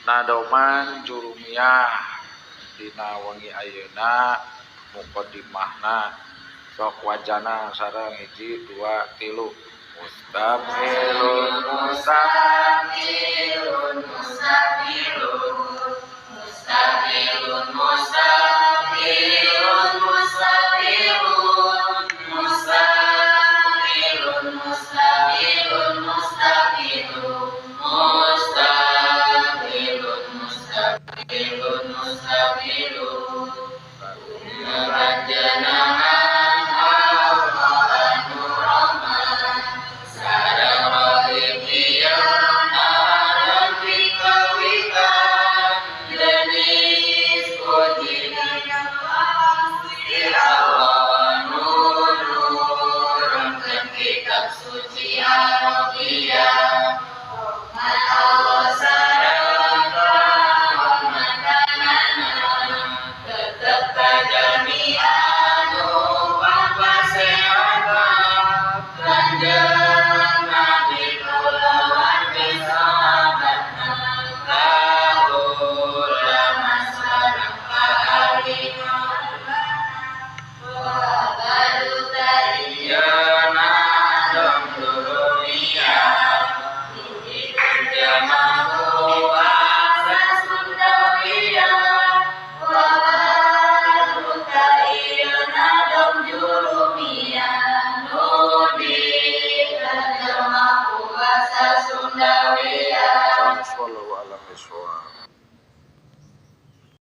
Nadoman Jurumiyah dina wengi ayeuna muqaddimahna sok wajana sareng 1 2 3 mustafilun mustafilun mustafilun mustafilun mustafilun mustafilun mustafilun mustafilun mustafilun mustafilun mustafilun mustafilun Panjenengan Allah anu Rahman sareng Rahim aran pikawitan jenis puji Gusti Allah nurunkeun kitab suci Arabia.